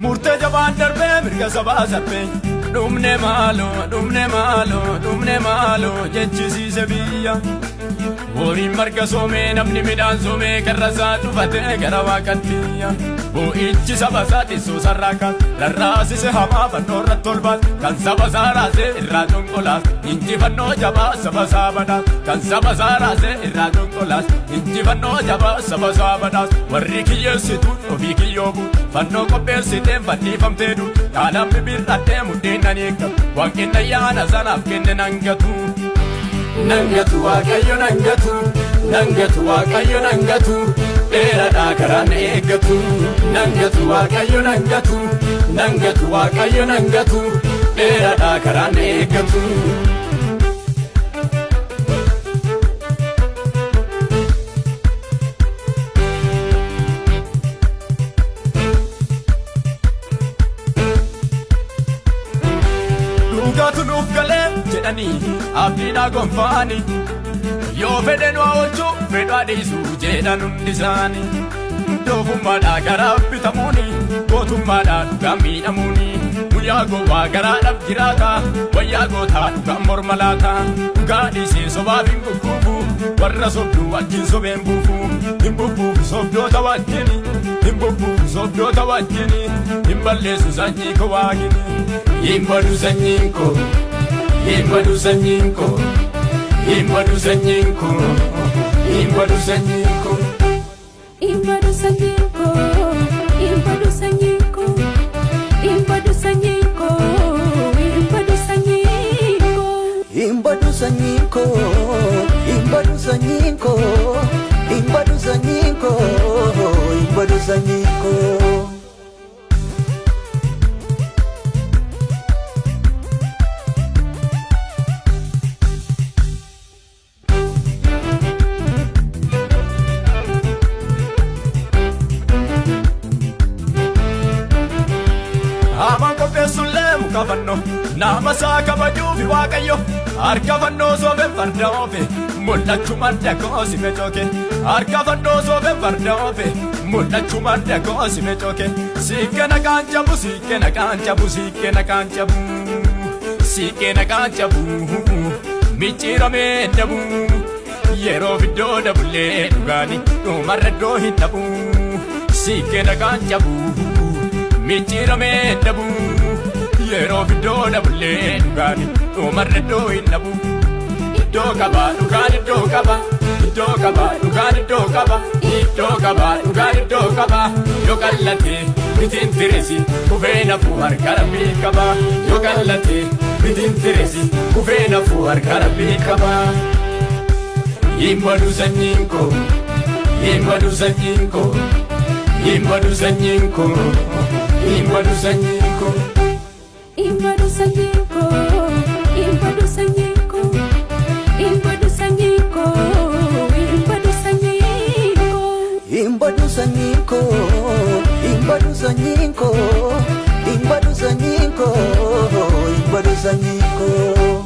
Murtee jabaan darbee mirga sabaa sarbee dhumne maaloo dhumne maaloo dhumne maaloo jechisiise biyya. Horiin marga soomee namni midhaan soomee karra isaa cufatee gara waaqattiya. Boo'ichi saba isaa tissuu sarraa kaas rarraasise hamaa fannoo irratti ol baas kan saba isaa raasee irraa conqolaas injifannoo jabaa saba isaa badhaas kan saba isaa raasee irraa conqolaas injifannoo jabaa saba isaa badhaas warri kiyyeessitu ofii kiyyoo buut fannoo qopheessiteen fannifamtee duut dhaalaan bibirradhee mudheen nan eeggatu waaqni ayyaana sanaaf kenne nan gatu. Nan gatu waaqayyo nan gatu nan gatu waaqayyo nan gatu dheeraadhaa karaa na eeggatu nan gatu waaqayyo nan gatu nan gatu waaqayyo nan gatu dheeraadhaa karaa na eeggatu. Dhugaatu nuuf galee jedhanii abdiin gonfaani yoo fedhe nu oolchuu fedhu dhiisuu jedhan hundi isaanii. Doofummaadhaa garaa bitamuuni gootummaadhaa dhugaan miidhamuuni guyyaa gowwaa garaadhaaf jiraata wayyaa gootaa dhugaan morma laata dhugaa dhiisee sobaaf hin gugguufu warra sobduu wajjin sobeen buufu hin bubbuufu sobdoota wajjini hin bubbuufu sobdoota wajjini hin balleessu sanyii koo waaqini hin badu sanyiin koo hin badu sanyiin koo hin badu sanyiin koo hin badu sanyiin koo. Hin badu sanyiin koo, hin badu sanyiin koo, hin badu sanyiin koo, hin badu sanyiin koo. Hin badu sanyiin koo, hin badu sanyiin koo, hin badu sanyiin koo, hin badu sanyiin koo. Hamaan qopheessullee muka fannoo nama isaa kabajuufi waaqayyo harka fannoo soofeen farda oofe mul'achuu madda koo si mecooke harka fannoo soofeen farda oofe mul'achuu madda koo si mecooke siiqqee naqaan cabu siiqqee naqaan cabu siiqqee naqaan cabu siiqqee naqaan cabu micciiramee dhabu yeroo iddoo dabullee dhugaani dhumarra iddoo hin dhabu siiqqee naqaan cabu. Micciiramee dhabu yeroo iddoo dhabullee dhugaani dhumarra iddoo hin dhabu. Iddoo qaba dhugaan iddoo qaba iddoo qaba dhugaan iddoo qaba iddoo qaba dhugaan iddoo qaba yoo qallate bitiin tiresi kufee nafuu harka rabbii qaba yoo qallate bitiin tiresi kufee nafuu harka rabbii qaba. Hin badu sanyiin koo hin badu sanyiin koo hin badu sanyiin koo hin badu sanyiin koo. Hin badu sanyiin koo, hin badu sanyiin koo, hin badu sanyiin koo, hin badu sanyiin koo. Hin badu sanyiin koo, hin badu sanyiin koo, hin badu sanyiin koo, hin badu sanyiin koo.